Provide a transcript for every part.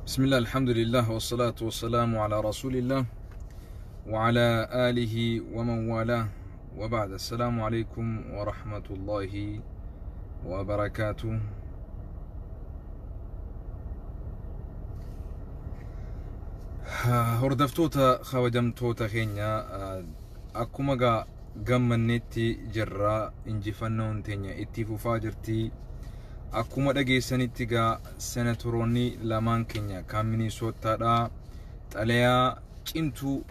بسم الله، الحمد لله، والصلاة والسلام على رسول الله وعلى آله ومن والاه، وبعد، السلام عليكم ورحمة الله وبركاته. Hordoftoota kabajamtoota keenya, akkuma gaa gammannetti jirra, injifannoon teenya itti fufaa jirti. Akkuma dhageessanitti gaa senatoroonni lamaan keenya kan Minisootaadha xalayaa cimtuu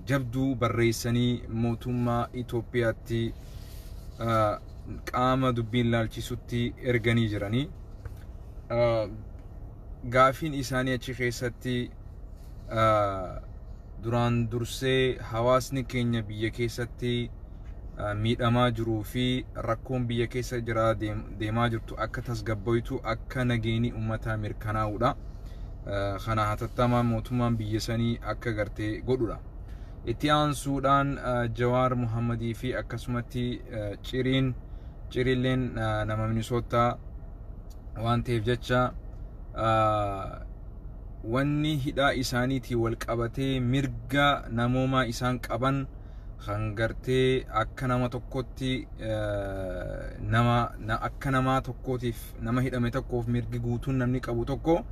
jabduu barreessanii mootummaa Itoophiyaatti qaama dubbiin laalchisutti erganii jiranii. Gaafiin isaanii achi keessatti duraan dursee hawaasni keenya biyya keessatti miidhamaa jiruu fi rakkoon biyya keessa jira deemaa jirtu akka tasgabboytu, akka nageenyi uummataa mirkanaa'udha. Kana hatattamaan mootummaan biyya sanii akka gartee godhudha. Itti aansuudhaan Jawaar Muhammadii fi akkasumatti Ciriin Ciriilleen nama Minisootaa waan ta'eef jecha wanni hidhaa isaaniitiin wal qabatee mirga namoomaa isaan qaban kan gartee akka nama tokkotti, nama akka namaa tokkootiif, nama hidhame tokkoof mirgi guutuun namni qabu tokko,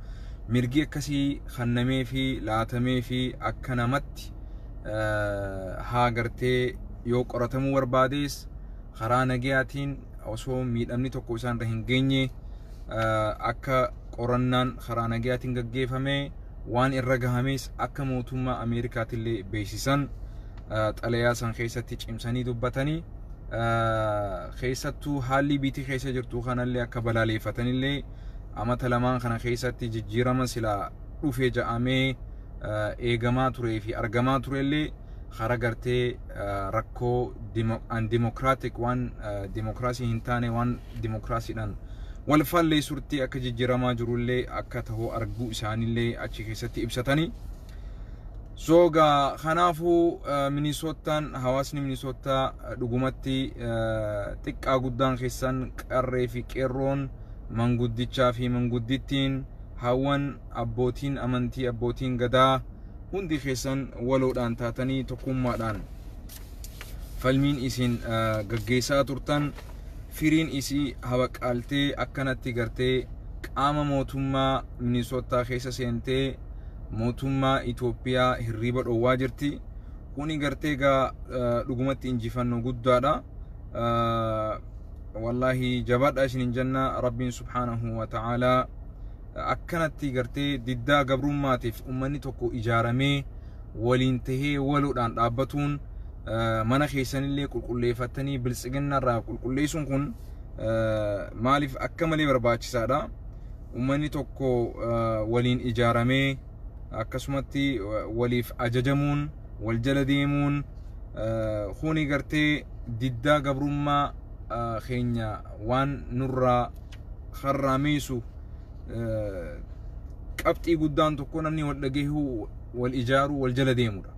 mirgi akkasii kennamee fi laatamee fi akka namatti haa gartee yoo qoratamuu barbaadees karaa nagayaatiin osoo miidhamni tokko isaan irra hin geenye akka qorannaan karaa nagayaatiin gaggeeffame, waan irra gahames akka mootummaa Ameerikaatillee beeksisan xalayaa san keessatti cimsanii dubbatanii, keessattuu haalli biitii keessa jirtu kanallee akka balaaleeffatanillee, amata lamaan kana keessatti jijjiirama silaa dhufe ja'amee eegamaa turee fi argamaa turellee karaa gartee rakkoo undemocratic, waan dimokiraasii hin taane, waan dimokiraasiidhaan wal falleessurti akka jijjiiramaa jirullee akka ta'u arguu isaanillee achi keessatti ibsatanii. So gaa kanaafuu Minisootaan, hawaasni Minisootaa dhugumatti xiqqaa guddaan keessan, qarree fi qeerroon, manguddichaa fi manguddittiin, hawwan, abbootiin amantii, abbootiin gadaa, hundi keessan waloodhaan taatanii tokkummaadhaan falmiin isin gaggeessaa turtan firiin isii habaqaaltee akkanatti gartee qaama mootummaa Minisootaa keessa seentee mootummaa Itoophiyaa hirriiba dhoowwaa jirti. Kuni gartee gaa dhugumatti injifannoo guddaadha. Wallaahi jabaadha isinin jenna. Rabbiin subhaanahu wa ta'aalaa akkanatti gartee diddaa gabrummaatiif ummanni tokko ijaaramee waliin tahee waloodhaan dhaabbatuun, mana keessanillee qulqulleeffattanii biltsiginna irraa qulqulleessuun kun maaliif akka malee barbaachisaadha. Ummanni tokko waliin ijaaramee akkasumatti waliif ajajamuun, wal jala deemuun kuni gartee diddaa gabrummaa keenya waan nurraa harraameessu qabxii guddaan tokko namni wal dhagahuu, wal ijaaruu, wal jala deemudha.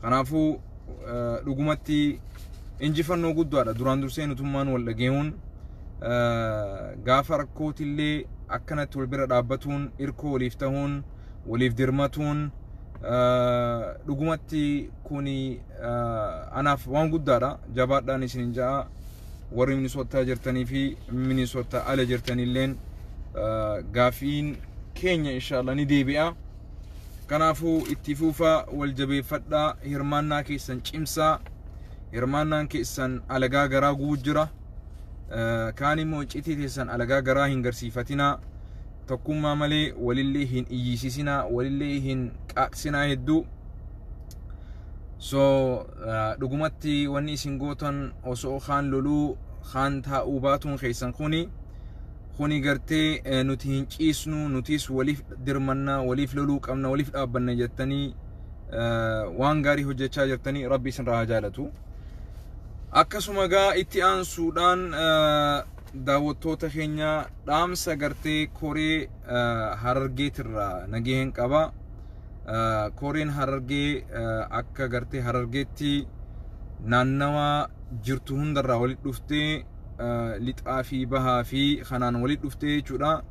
Kanaafuu dhugumatti injifannoo guddaadha. Duraan dursee nutummaan wal dhagahuun, gaafa rakkootillee akkanatti wal bira dhaabbatuun, irkoo waliif tahuun, waliif dirmatuun dhugumatti kuni anaaf waan guddaadha. Jabaadhaan isinin ja'a. Warri Minisootaa jirtanii fi Minisootaa ala jirtanilleen gaafiin keenya inshallah ni deebi'a. Kanaafuu itti fufaa, wal jabeeffadhaa, hirmaannaa keessan cimsaa. Hirmaannaan keessan alagaa garaa gubuu jira. Kaan immoo iccitii teessan alagaa garaa hin garsiifatinaa. Tokkummaa malee walillee hin iyyisisinaa, walillee hin qaaqsinaa hedduu. So dhugumatti wanni isin gootan osoo kaan loluu kaan taa'uu baatuun keessan kuni gartee nuti hin ciisnu, nutis waliif dirmannaa, waliif loluu qabna, waliif dhaabbanna jettanii waan gaarii hojjechaa jirtanii, Rabbi isin irraa haa jaalatu. Akkasuma gaa itti aansuudhaan daawwattoota keenya dhaamsa gartee koree Harargeetirraa nagaheen qaba. Koreen Harargee akka gartee Harargeetti naannawa jirtu hundarraa walitti dhuftee, lixaa fi bahaa fi kanaan walitti dhuftee jechuudha.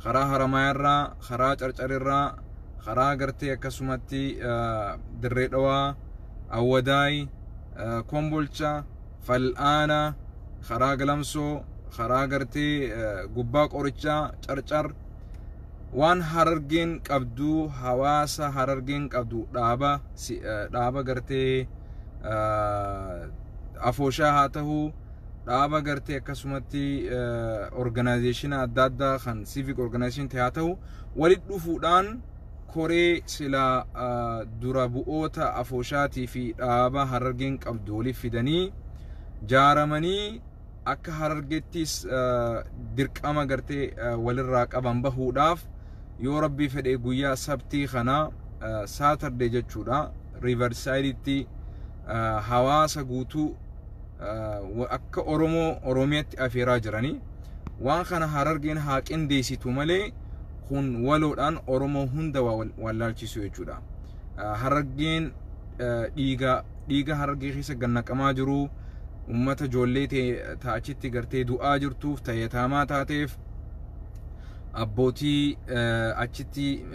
Karaa Haramaayarraa, karaa Carcarirraa, Karaa gartee akkasumatti Dirree Dhawaa, Awwadaay, Kombolcha, Fal'aana, karaa Galamsoo, karaa gartee Gubbaa Qorichaa, Carcar, waan Harargeen qabdu, hawaasa Harargeen qabdu, dhaaba gartee afooshaa haa ta'uu, dhaaba gartee akkasumatti organization adda addaa kan civic organization ta'e haa ta'u, walitti dhufuudhaan koree sila dura bu'oota afooshaatii fi dhaaba Harargeen qabdu waliif fidanii jaaramanii akka Harargeettis dirqama gartee walirraa qaban bahuudhaaf, yoo Rabbii fedhe, guyyaa Sabtii kana, Saturday jechuudha, Riverside'itti hawaasa guutuu akka Oromoo Oromiyaatti afeeraa jiranii. Waan kana Harargeen haa qindeessitu malee kun waloodhaan Oromoo hunda wallaalchisu jechuudha. Harargeen dhiiga Harargee keessa gannaqamaa jiru, ummata ijoollee ta'achitti gartee du'aa jirtuuf, tayyataamaa taateef, abbootii achitti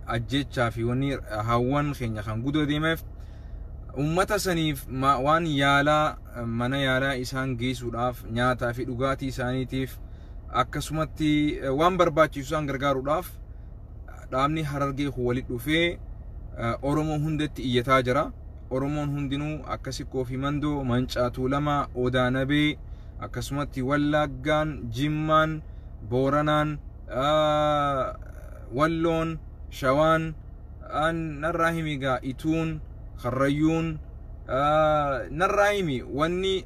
ajjechaa fi wanni hawwan keenya kan guddaa deemeef, ummata saniif waan yaalaa, mana yaalaa isaan geessuudhaaf, nyaataa fi dhugaatii isaaniitiif, akkasumatti waan barbaachisu isaan gargaaruudhaaf dhaabni Harargee walitti dhufee Oromoo hundatti iyyataa jira. Oromoon hundinuu akka Sikkoo fi Mandoo, Mancaa, Tuulamaa, Odaa Nabee, akkasumatti Wallaggaan, Jimmaan, Booranaan, Walloon, Shawaan, narraa himi gaa, Ituun, Karrayyuun, narraa himi, wanni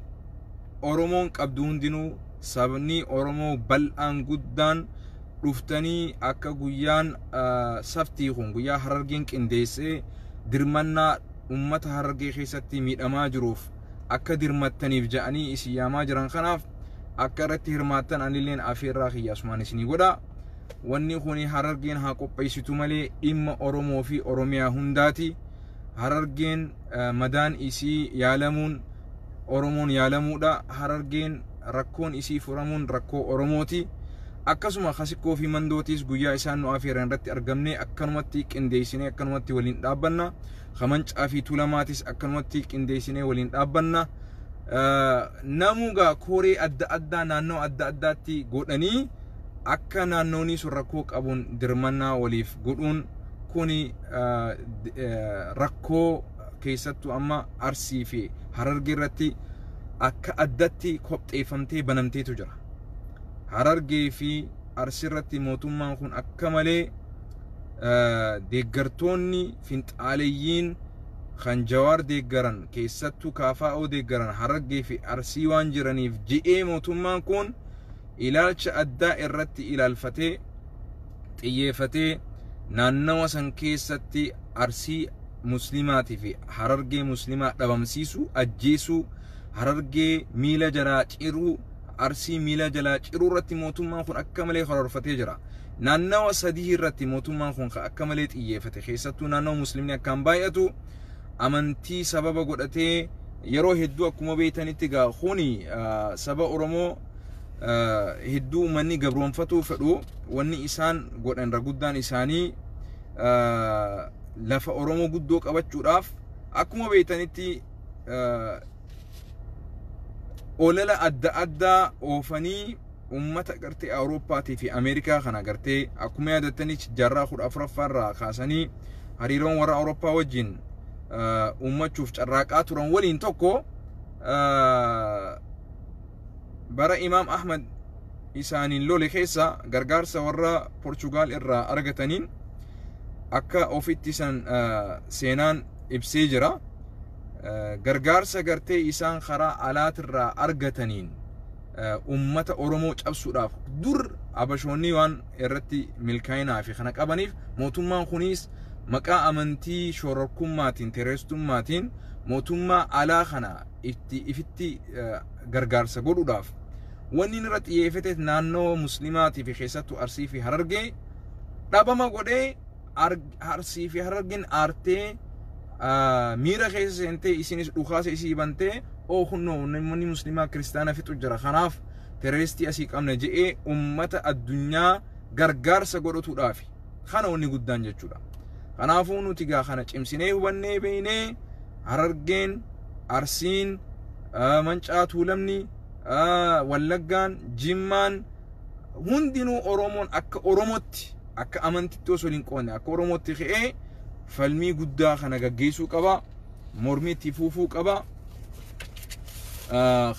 Oromoon qabdu hundinuu, sabni Oromoo bal'aan guddaan dhuftanii akka guyyaan Sabtii kun, guyyaa Harargeen qindeessee dirmannaa ummata Harargee keessatti miidhamaa jiruuf akka dirmattaniif ja'anii isin yaamaa jiran kanaaf akka irratti hirmaattan anilleen afeerraa kiyya asumaan isinii godha. Wanni kun Harargeen haa qopheessitu malee dhimma Oromoo fi Oromiyaa hundaati. Harargeen madaan isii yaalamuun Oromoon yaalamuudha. Harargeen rakkoon isii furamuun rakkoo Oromooti. Akkasuma Kasikkoo fi Mandootis guyyaa isaan nu afeeran irratti argamne akkanumatti qindeessinee akkanumatti waliin dhaabbanna. Kamancaa fi Tuulamaatis akkanumatti qindeessinee waliin dhaabbanna. Namugaa koree adda addaa naannoo adda addaatti godhanii akka naannoonni sun rakkoo qabuun dirmannaa waliif godhuun kuni rakkoo keessattuu amma Arsii fi Harargee irratti akka addatti kopheeffamtee banamteetu jira. Harargee fi Arsii irratti mootummaan kun akka malee deeggartoonni finxaaleeyyiin kan Jawaar deeggaran, keessattuu KFO deeggaran, Harargee fi Arsii waan jiraniif je'ee mootummaan kun ilaalcha addaa irratti ilaalfatee xiyyeeffatee naannawa san keessatti Arsii Muslimaatii fi Harargee Muslimaa dhabamsiisuu, ajjeesuu, Harargee miila jalaa ciruu, Arsii miila jalaa ciruu irratti mootummaan kun akka malee karoorfatee jira. Naannawa sadii irratti mootummaan kun akka malee xiyyeeffate, keessattuu naannawa Muslimni akkaan baay'atu, amantii sababa godhatee yeroo hedduu akkuma beektanitti gaa kuni saba Oromoo hedduu uummanni gabroonfatuu fedhu. Wanni isaan godhan irra guddaan isaanii lafa Oromoo guddoo qabachuudhaaf akkuma beektanitti olala adda addaa oofanii ummata gartee Awurooppaatii fi Ameerikaa kana gartee akkuma yaadattanii jaarraa 14ffaa irraa kaasanii hariiroon warra Awurooppaa wajjin uummachuuf carraaqaa turan waliin tokko bara Imaam Ahmad isaaniin lole keessa gargaarsa warra Portugaal irraa argataniin akka ofitti san seenaan ibsee jira. Gargaarsa gartee isaan karaa alaatirraa argataniin ummata Oromoo cabsuudhaaf dur Abashoonni waan irratti milkaa'inaa fi kana qabaniif, mootummaan kunis maqaa amantii shororkummaatiin, terroristummaatiin mootummaa alaa kana itti ifitti gargaarsa godhuudhaaf wanni inni irra xiyyeeffate naannoo Muslimaatii fi keessattuu Arsii fi Harargee dhabama godhee, Arsii fi Harargeen aartee miira keessa seentee isinis dhukaasa isii bantee, oo kunnoo namni Muslimaa Kiristaana fixu jira, kanaaf terroristii asii qabna je'ee ummata addunyaa gargaarsa godhatuudhaafi kana wanni guddaan jechuudha. Kanaafuu nuti gaa kana cimsinee hubannee beeynee Harargeen, Arsiin, Mancaa Tuulamni, Wallaggaan, Jimmaan hundinuu Oromoon akka Oromootti akka amantitti osoo hin qoodne akka Oromootti ka'ee falmii guddaa kana gaggeessuu qaba. Mormii itti fuufuu qaba.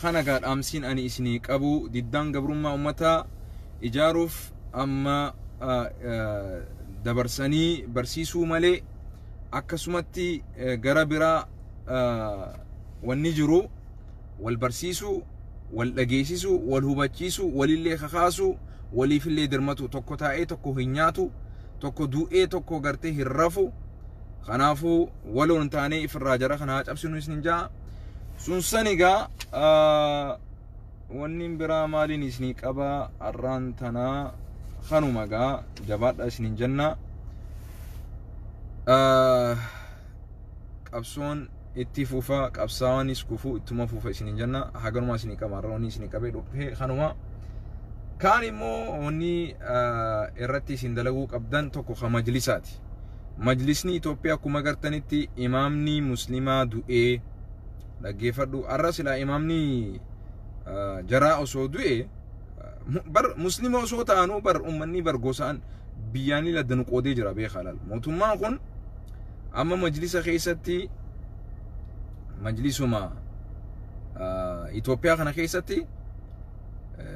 Kana gaa dhaamsiin ani isinii qabu diddaan gabrummaa uummataa ijaaruuf amma dabarsanii barsiisuu malee akkasumatti gara biraa wanni jiru wal barsiisuu, wal dhageessisuu, wal hubachiisuu, walillee kakaasuu, waliifillee dirmatu. Tokko taa'ee tokko hin nyaatu, tokko du'ee tokko gartee hin rafu. Kanaafuu waloon taanee ifirraa jara kana haa cabsinu isin jaa. Sun san egaa wanni biraa maaliin isinii qaba har'aan tanaa kanuma gaa jabaadha isinin jenna. Qabsoon itti fufa, qabsaa'onis kufuu ittuma fufa isinin jenna. Haganumaa isinii qaba har'a wanni isinii qabee dhufe kanuma. Kaan immoo wanni irratti isin dalaguu qabdan tokko ka majlisaati. Majlisni Itoophiyaa akkuma gartanitti imaamni muslimaa du'ee dhaggeeffadhu. Har'a silaa imaamni jaraa osoo du'e bar muslima osoo ta'anuu bar ummanni bar gosaan biyyaanii laddanu qoodee jira beekaa laal. Mootummaan kun amma majlisa keessatti majlisuma Itoophiyaa kana keessatti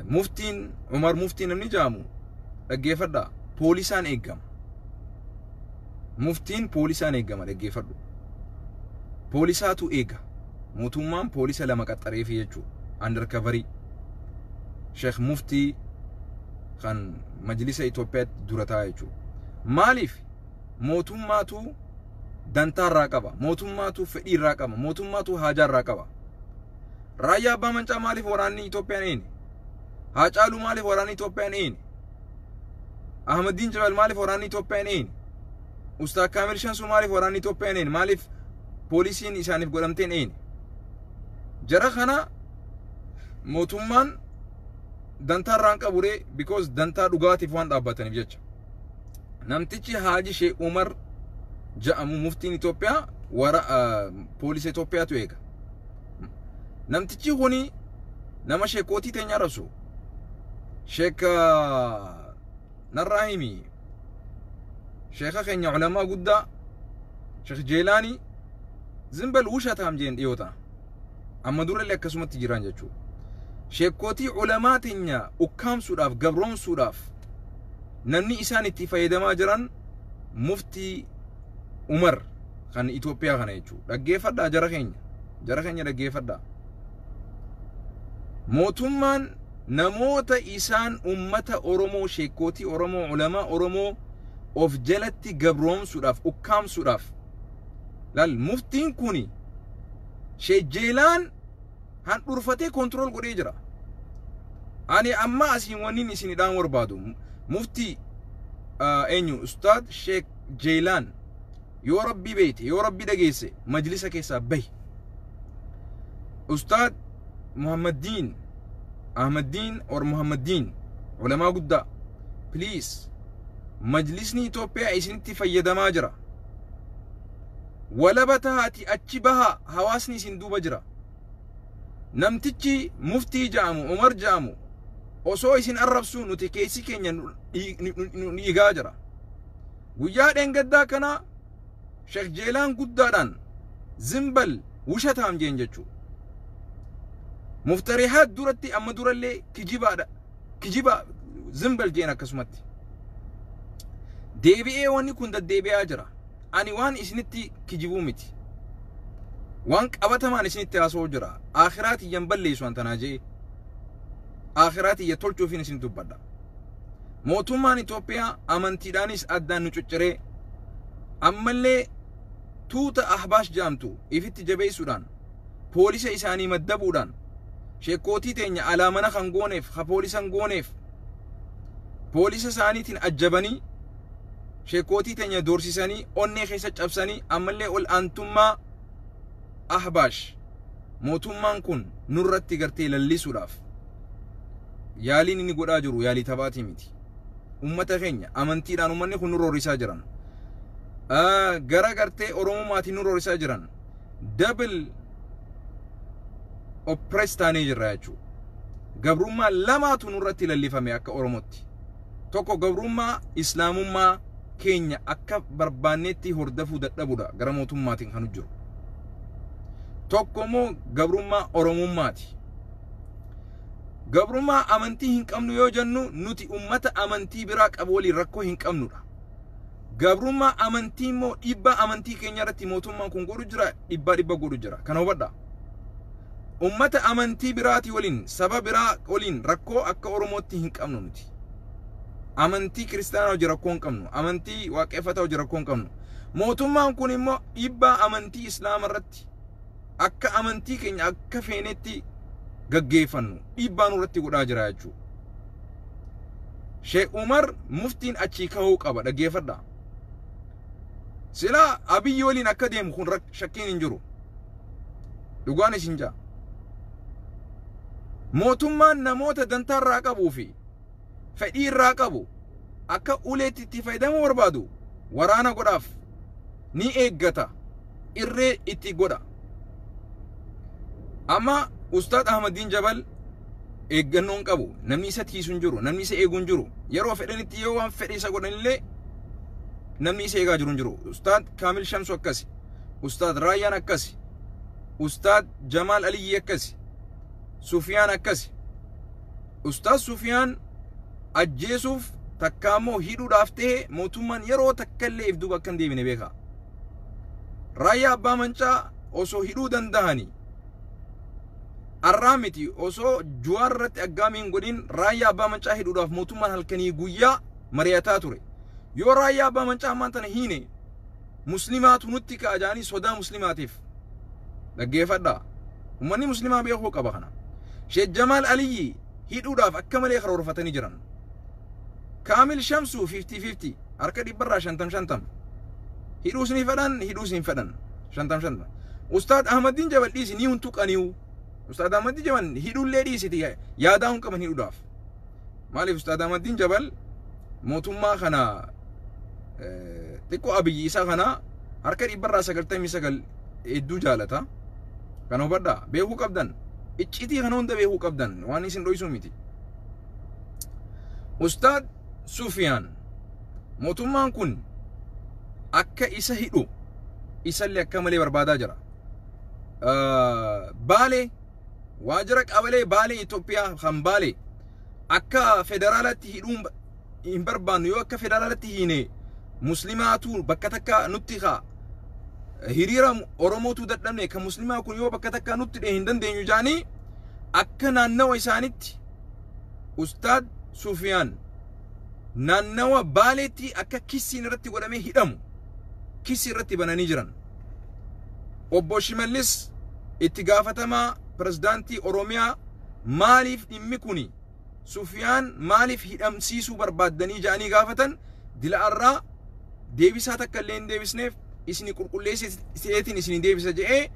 muftiin Umar Muftii namni jedhamu dhaggeeffadha poolisaan eegama. Muftiin poolisaan eegama dhaggeeffadhu. Poolisaatu eega. Mootummaan poolisa lama qaxxareefi jechuudha. Undercoverii. Sheekh Muftii kan majlisa Itoophiyaatti dura taa'e jechuudha. Maaliif mootummaatu dantaa irraa qaba, mootummaatu fedhii irraa qaba, mootummaatu haajaa irraa qaba. Raayyaa Abbaa Mancaa maaliif waraanni Itoophiyaan eene? Haacaaluu maaliif waraanni Itoophiyaan eene? Ahmadiin Jabal maaliif waraanni Itoophiyaan eene? Ustaaz Kaamil Shamsuu maaliif waraanni Itoophiyaan eene? Maaliif poolisiin isaaniif godhamteen eene? Jara kana mootummaan dantaa irraan qaburee because dantaa dhugaatiif waan dhaabbataniif jecha. Namtichi Haaji Sheekh Umar jedhamu muftiin Itoophiyaa wara poolisa Itoophiyaatu eega. Namtichi kuni nama sheekootii teenya arrabsu. Sheek narraa himi. Sheeka keenya ulamaa guddaa Sheekh Jeelaanii zimbal wushataam jeen dhiyoota. Amma durallee akkasumatti jiran jechuudha. Sheekootii ulamaa teenya ukkaamsuudhaaf gabroomsuudhaaf namni isaan itti fayyadamaa jiran muftii Umar kan Itoophiyaa kana jechuudha. Dhaggeeffadhaa jara keenya. Jara keenya dhaggeeffadhaa. Mootummaan namoota isaan ummata Oromoo, sheekootii Oromoo, ulamaa Oromoo of jalatti gabroomsuudhaaf, ukkaamsuudhaaf. Laal muftiin kuni Sheekh Jeelaan handhurfatee control godhee jira. Ani amma asiin wannin isin dhaan barbaadu muftii eenyu Ustaad Sheekh Jeelaan yoo rabbii beeyte yoo rabbii dhageesse majlisa keessaa bahi. Ustaad Muhammaddiin Ahmaddiin or Muhammaddiin ulamaa guddaa please majlisni Itoophiyaa isinitti fayyadamaa jira. Walaba tahaati achi baha hawaasni isin duuba jira. Namtichi muftii jedhamu Umar jedhamu osoo isin arrabsuu nuti keessi keenya nu dhiigaa jira. Guyyaa dheengaddaa kana Sheekh Jeelaan guddaadhaan zimbal wushataam jeen jechuu. Muftarihaat duratti amma durallee kijibaadha. Kijiba zimbal jeen akkasumatti. Deebi'ee wanni kun deddeebi'aa jira. Ani waan isinitti kijibuu miti. Waan qabatamaan isinitti haasa'uu jira. Akhiraa tiyyan balleessu an tanaa je'e. Akhiraa tiyya tolchuufin isin dubbadha. Mootummaan Itoophiyaa amantiidhaanis addaan nu cicciree ammallee tuuta Ahbaash jedhamtu ifitti jabeessuudhaan poolisa isaanii maddabuudhaan sheekootii teenya alaa mana kan gooneef ha poolisan gooneef poolisa isaaniitiin ajjabanii sheekootii teenya doorsisanii onnee keessa cabsanii ammallee ol aantummaa Ahbaash mootummaan kun nurratti gartee lallisuudhaaf yaaliin inni godhaa jiru yaalii taphaatii miti. Ummata keenya amantiidhaan ummanni kun nurroorrisaa jiran. Gara gartee Oromummaatiin nu roorrisaa jiran. Double oppress taanee jirra jechuudha. Gabrummaa lamaatu nurratti lallifame akka Oromootti. Tokko gabrummaa Islaamummaa keenya akka barbaannetti hordofuu dadhabuudha gara mootummaatiin kan jiru. Tokko immoo gabrummaa Oromummaati. Gabrummaa amantii hin qabnu yoo jennu, nuti ummata amantii biraa qabu waliin rakkoo hin qabnudha. Gabrummaa amantii immoo dhiibbaa amantii keenya irratti mootummaan kun godhu jira, dhiibbaa dhibba godhu jira. Kana hubadhaa. Ummata amantii biraatii waliin, saba biraa waliin rakkoo akka Oromootti hin qabnu nuti. Amantii kiristaanaa hojii rakkoo hin qabnu. Amantii waaqeffataa hojii rakkoo hin qabnu. Mootummaan kun immoo dhiibbaa amantii Islaama irratti akka amantii keenya akka feenetti gaggeeffannu dhiibbaa nurratti godhaa jira jechuudha. Sheek Umar muftiin achii kahuu qaba, dhaggeeffadhaa. Silaa Abiyyi waliin akka deemu kun shakkiin hin jiru. Dhugaan isin jaa. Mootummaan namoota dantaa irraa qabuu fi fedhii irraa qabu akka uleetti itti fayyadamuu barbaadu waraana godhaaf ni eeggata, irree itti godha. Amma Ustaad Ahmadiin Jabal eeggannoon qabu, namni isa tiisu hin jiru, namni isa eegu hin jiru. Yeroo fedhanitti yoo waan fedhe isa godhanillee namni isa eegaa jiru hin jiru. Ustaad Kaamil Shamsu akkasi, Ustaad Raayyaan akkasi, Ustaad Jamaal Aliyyi akkasi, Sufiyaan akkasi. Ustaad Sufiyaan ajjeesuuf takka immoo hidhuudhaaf ta'e mootummaan yeroo takka illee if duuba akka hin deebine beeka. Raayyaa Abbaa Mancaa osoo hidhuu danda'anii arraa miti, osoo Juwaar irratti aggaamii hin godhin Raayyaa Abbaa Mancaa hidhuudhaaf mootummaan halkanii guyyaa mari'ataa ture. Yoo Raayyaa Abbaa Mancaa ammaan tana hiine muslimaatu nutti ka'a jaanii sodaa muslimaatiif, dhaggeeffadhaa. Uummanni muslimaa beekuu qaba kana. Sheek Jamaal Aliyyi hidhuudhaaf akka malee karoorfatanii jiran. Kaamil Shamsuu 50-50, harka dhibbarraa 50-50. Hidhuus ni fedhan, hidhuus hin fedhan. 50-50. Ustaad Ahmadiin Jabal dhiisi ni huntu qaniyu. Ustaad Ahmadiin Jabal hidhuullee dhiisiti yaadaa hin qaban hidhuudhaaf. Maaliif Ustaad Ahmadiin Jabal mootummaa kana xiqqoo Abiyyi isaa kana harka dhibbarraa 99 hedduu jaalata. Kana hubadhaa, beekuu qabdan. Iccitii kana hunda beekuu qabdan, waan isin dhoysuu miti. Ustaad Sufiyaan mootummaan kun akka isa hidhu isallee akka malee barbaadaa jira. Baalee waajjira qabalee Baalee Itoophiyaa kan Baalee akka federaalatti hidhuun hin barbaannu, yoo akka federaalatti hiine muslimaatu bakka takka nutti kaa hiriira Oromootu dadhabne, kan muslimaa kun yoo bakka takka nutti dhee hin dandeenyu jaanii akka naannawa isaanitti Ustaad Sufiyaan naannawa Baaleetti akka kissiin irratti godhamee hidhamu kissi irratti bananii jiran. Obbo Shimallis itti gaafatamaa pirezidaantii Oromiyaa maaliif dhimmi kuni Sufiyaan maaliif hidhamsiisuu barbaaddanii ja'anii gaafatan, dila'arraa deebisaa takka illee hin deebisneef, isini qulqulleesseetiin isini deebisa je'ee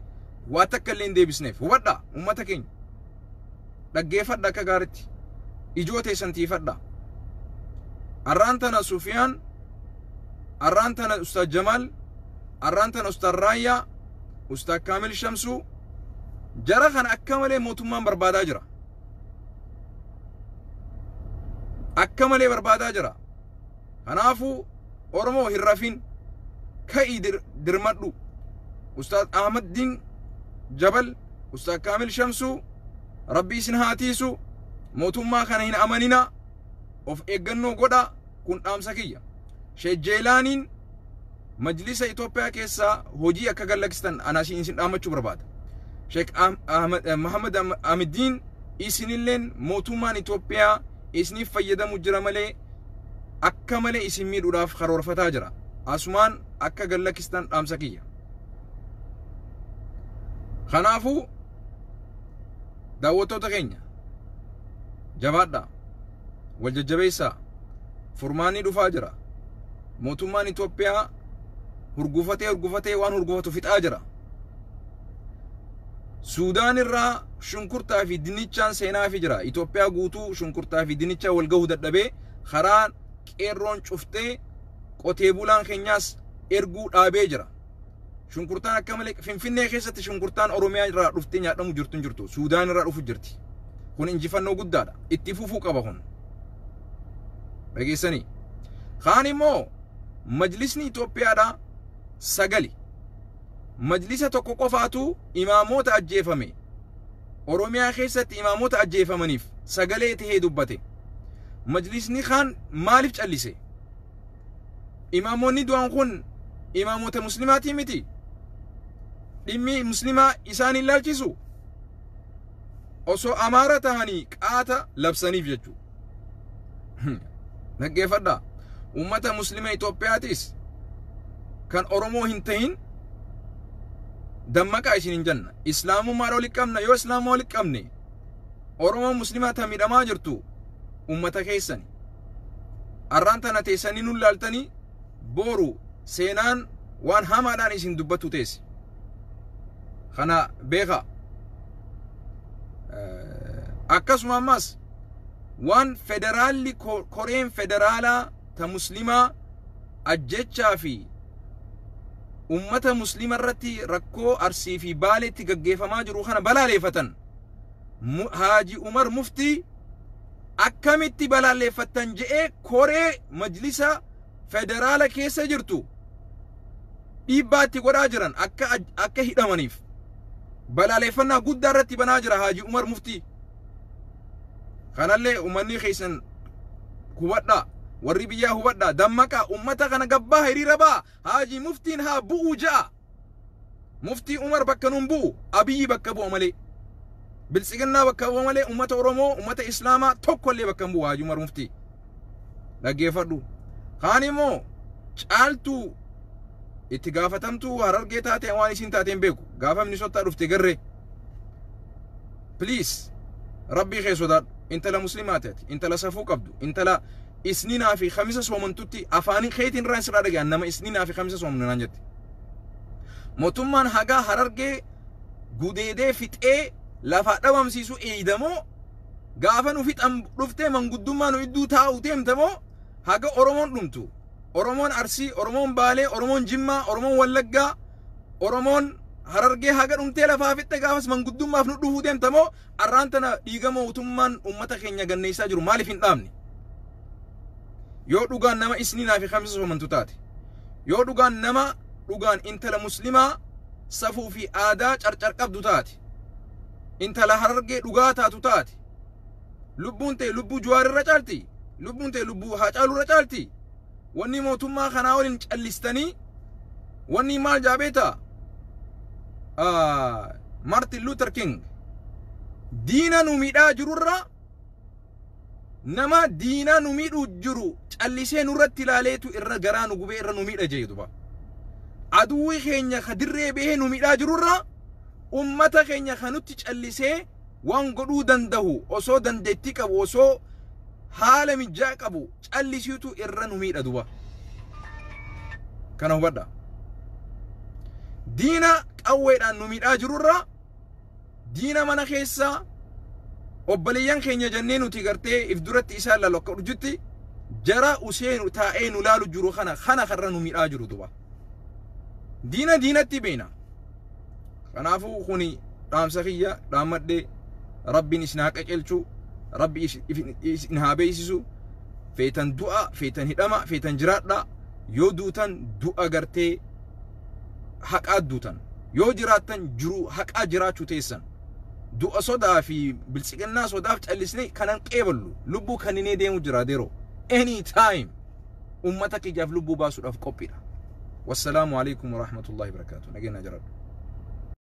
waa takka illee hin deebisneef. Hubadhaa, uummata keenya. Dhaggeeffadha akka gaaritti. Ijoo teessan tiifadha. Arraan tana Sufiyaan, arraan tana Ustaad Jamaal, arraan tana Ustaad Raayyaa, Ustaad Kaamil Shamsuu jara kana akka malee mootummaan barbaadaa jira. Akka malee barbaadaa jira. Kanaafuu Oromoo hin rafin, ka'ii dirmadhu. Ustaad Ahmad Jabal, Ustaad Kaamil Shamsuu, Rabbi isin haa tiisu, mootummaa kana hin amanina, of eeggannoo godha, kun dhaamsa kiyya. Sheek Jeelaaniin majlisa Itoophiyaa keessaa hojii akka gallakistan ana isin dhaammachuu barbaada. Sheek Muhammad Ahmediin isinilleen mootummaan Itoophiyaa isiniif fayyadamu jira malee akka malee isin miidhuudhaaf karoorfataa jira. Asumaan akka gallakistan dhaamsa kiyya. Kanaafuu daawwattoota keenya jabaadhaa, wal jajjabeessaa, furmaanni dhufaa jira. Mootummaan Itoophiyaa hurgufatee hurgufatee waan hurgufatu fixaa jira. Suudaan irraa shunkurtaa fi dinnichaan seenaafi jira. Itoophiyaa guutuu shunkurtaa fi dinnichaa wal gahuu dadhabee karaa qeerroon cuftee qotee bulaan keenyaas Erguu dhaabee jira. Shunkurtaan akka malee Finfinnee keessatti shunkurtaan Oromiyaa irraa dhuftee nyaadhamu jirtu hin jirtu. Suudaan irraa dhufu jirti. Kun injifannoo guddaadha. Itti fufuu qaba kun. Dhageessanii. Kaan immoo majlisni Itoophiyaadhaa 9. Majlisa tokko qofaatu imaamoota ajjeefame. Oromiyaa keessatti imaamoota ajjeefamaniif sagalee tahee dubbate. Majlisni kaan maaliif callise? Imaamonni du'an kun imaamota muslimaatii miti. Dhimmi muslimaa isaan hin laalchisu. Osoo Amaara tahanii qaata labsaniif jechuudha. Dhaggeeffadhaa. Uummata muslima Itoophiyaatis kan Oromoo hin tahin dammaqaa isin hin janna. Islaamummaa oli qabna, yoo islaamummaa oli qabne Oromoo muslimaa ta miidhamaa jirtu uummata keessani. Arraan tana teessanii nun laaltanii boru seenaan waan hamaadhaan isin dubbattu teessi. Kana beekaa. Akkasuma ammas waan federaalli koreen federaalaa ta muslimaa ajjechaa fi ummata muslima irratti rakkoo Arsii fi Baaleetti gaggeeffamaa jiru kana balaaleeffatan. Haaji Umar Muftii akkamitti balaaleeffattan je'ee koree majlisa federaala keessa jirtu dhiibbaatti godhaa jiran akka hidhamaniif balaaleeffannaa guddaa irratti banaa jira Haaji Umar Muftii. Kanallee uummanni keessan hubadhaa, warri biyyaa hubadhaa, dammaqaa, ummata kana gabbaa hiriira ba'a. Haaji Muftiin haa bu'u ja'a. Muftii Umar bakka nun bu'u, Abiyyi bakka bu'a malee. Biltsiginnaa bakka bu'a malee ummata Oromoo, ummata Islaamaa tokkollee bakka hin bu'u Haaji Umar Muftii. Dhaggeeffadhu. Kaan immoo Caaltuu itti gaafatamtuu Harargee taate waan isin taateen beeku. Gaafa Minisootaa dhufte garree. Please, Rabbii kee sodaadhu. Intala muslimaa taate, intala safuu qabdu, intala isninaa fi kamisa soomantutti afaanii keetiin irraan sirraa dhaga'an nama isninaa fi kamisa soomnu naan jette. Mootummaan hagaa Harargee gudeedee fixee lafaa dhabamsiisu eeydamoo gaafa nu fixan dhuftee manguddummaa nu idduu taa'u deemtamoo haga Oromoon dhumtu. Oromoon Arsii, Oromoon Baalee, Oromoon Jimmaa, Oromoon Wallaggaa, Oromoon Harargee haga dhumtee lafaa fixxe gaafas manguddummaaf nu dhufuu deemtamoo arraan tana dhiiga mootummaan uummata keenya ganneessaa jiru maaliif hin dhaabne? Yoo dhugaan nama isninaa fi kamisa soomantu taate, yoo dhugaan nama dhugaan intala muslimaa safuu fi aadaa carcar qabdu taate, intala Harargee dhugaa taatu taate, lubbuun ta'e lubbuu Jawaar irra caalti, lubbuun ta'e lubbuu Haacaaluu irra caalti. Wanni mootummaa kanaa waliin callistanii wanni maal jaabeeta? Martin Luther King diina nu miidhaa jirurra nama diina nu miidhuu jiru callisee nurratti ilaaleetu irra garaa nu gubee irra nu miidha jee duba. Aduwwi keenya ka dirree bahee nu miidhaa jirurra ummata keenya ka nutti callisee waan godhuu danda'u osoo dandeettii qabu osoo haala mijjaa qabu callisiitu irra nu miidha duba. Kana hubadha. Diina qawweedhaan nu miidhaa jirurra diina mana keessaa obboleeyyan keenya jennee nuti gartee if duratti isaan laalu akka urjitti jara usee taa'ee nu laalu jiru kana karra nu miidhaa jiru duba. Diina diinatti beena. Kanaafuu kuni dhaamsa kiyya dhaammadhee Rabbiin isin haa qajeelchu, Rabbi isin haa beeksisu. Feetan du'a, feetan hidhama, feetan jiraadha. Yoo duutan du'a gartee haqaa duutan. Yoo jiraattan jiru haqaa jiraachuu teessan. Du'a sodaa fi biltsiginnaa sodaaf callisnee kanan qeeballu. Lubbuu kaninee deemu jira deroo. Any time ummata kiyyaaf lubbuu baasuudhaaf qophiidha. Wassalaamu alaikum warahmatullahi wabarakatuh. Nageenya jiraadhu.